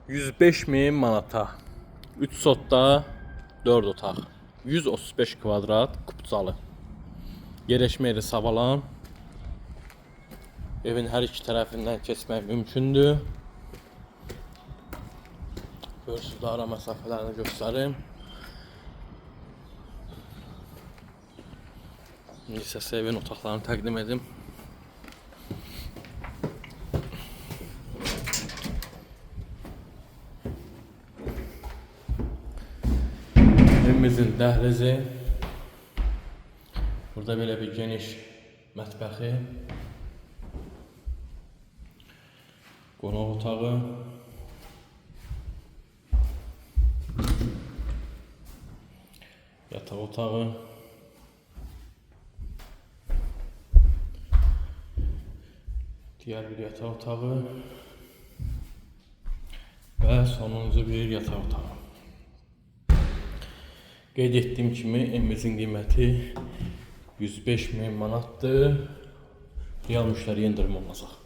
105 min manata. 3 sotda 4 otaq. 135 kvadrat kupçalı. Yerləşmə yeri Savalan. Evin hər iki tərəfindən keçmək mümkündür. Görürsünüz ara məsafələrini göstərim. İndi isə sizə evin otaqlarını təqdim edim. Evimizin dəhlizi. Burada belə bir geniş mətbəxi. Qonaq otağı. Yataq otağı. Digər bir yataq otağı. Və sonuncu bir yataq otağı. Qeyd etdiyim kimi evimizin qiyməti 105 min manatdır. Real müştəriyə endirim olunacaq.